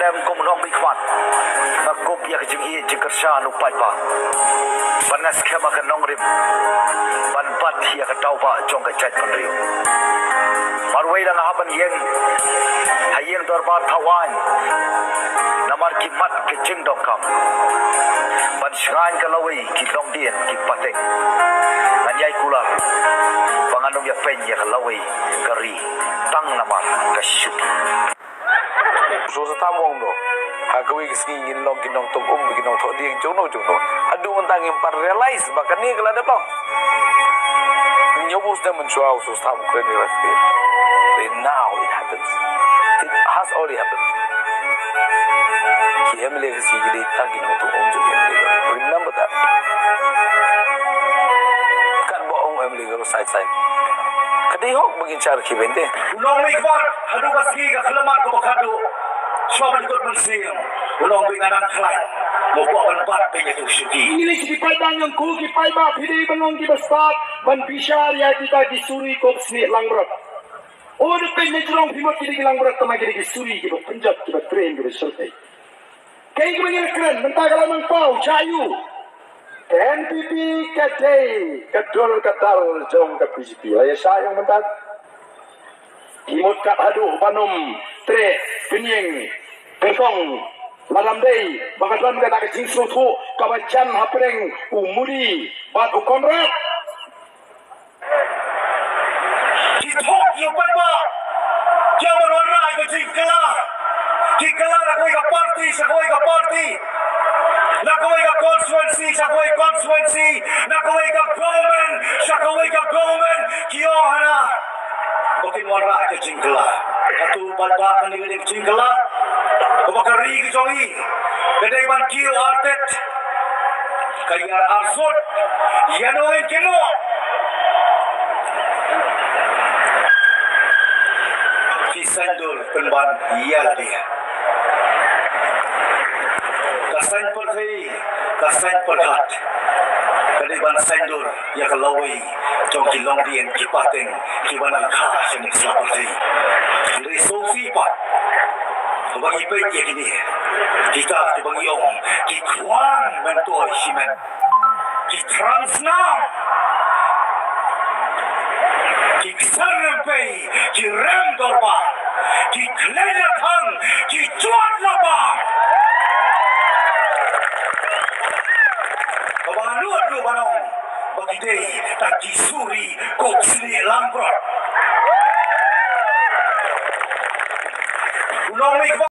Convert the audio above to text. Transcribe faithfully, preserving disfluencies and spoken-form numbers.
Em, kum u nongmihkhmat, nga kup ïa ka jingïeit jingkyrshan u paidbah ban nga skhem ha ka nongrim ban bat ïa ka daw ba jong ka jaitbynriew. Marwei la nga hap ban ïeng ha ïing dorbar thawaiñ namar ki mat ka jingdonkam ban shngaiñ ka lawei ki longdien ki pateng. Ngan ïai kular ba ngan ym ïa peiñ ïa ka lawei ka ri tang namar ka shuki. Shu sa tham ong no. Ha kawei ka sngi ngin long ki nongtong um, ki nongthoh dieng jong no jong no. Haduh mynta ngim pat realize ba kane ka la dep long. Nyo bus da mynshuwa shu sa tham kren ni rasti. But now it happens. It has already happened. Ki M L A ka sngi ki dei tang ki nongtong um jong ki M L A. Remember that. Kat ba ong M L A ka ru side side. Ka dei hok ba ngin shah ki bente. U nongmihkhmat, haduh ka sngi ka khlamat kaba khadduh. Shuwa ban kut mynsiem, u nongmihkhmat nang khlaiñ. Mo kwah ban bat bad ïa u shuki. Ngi leit sha ki paidbah, ngan kylli ki paidbah, phi dei ban long kiba stad ban bishar ïa kita ki suri kop snieh langbrot. O, da peit na jrong phi mut ki dei ki langbrot, tangba ki dei ki suri kiba pynjot, kiba train, kiba shyrkhei. Kaei kaba ngi la kren mynta, ka la nang paw, sha ïu. Ka N P P ka dei ka dur ka dar jong ka B J P. La ïa shah ïa mynta. Ki mut kat haduh ban ym treh pynïeng pynthong. Lada ym dei ba ka don kata ka jingsngewthuh kaba jan hapdeng u Modi bad u Conrad. Ki thok ïa u paidbah. Ki ïa wanrah ïa ka jingkylla. Ki kylla na kawei ka party sha kawei ka party, na kawei ka constituency sha kawei constituency, na kawei ka government sha kawei ka government. Ki ong hana ba kin wanrah ïa ka jingkylla. Hato u paidbah kan ïa ka jingkylla? Kaba ka ri ka jong i ka dei ban kiew artet. Ka ïar arsut ïa no in kino. Ki saiñdur pynban ïa lade. Ka saiñ pyrthei, ka saiñ pyrkhat, ka dei ban saiñdur ïa ka lawei jong ki longdien ki pateng kiba nang kha sha ne sla pyrthei. Hynrei sngewsih pat ba ngi peit ïa kine kita kiba ngi ong ki khwan myntoi shimet, ki thrang snam, ki ksar rympei, ki rem dorbar, ki khlem ïa thang, ki jot la ba. Kaba nga nud ruh ban ong ba ki dei tang ki suri kop snieh langbrot. U nongmihkhmat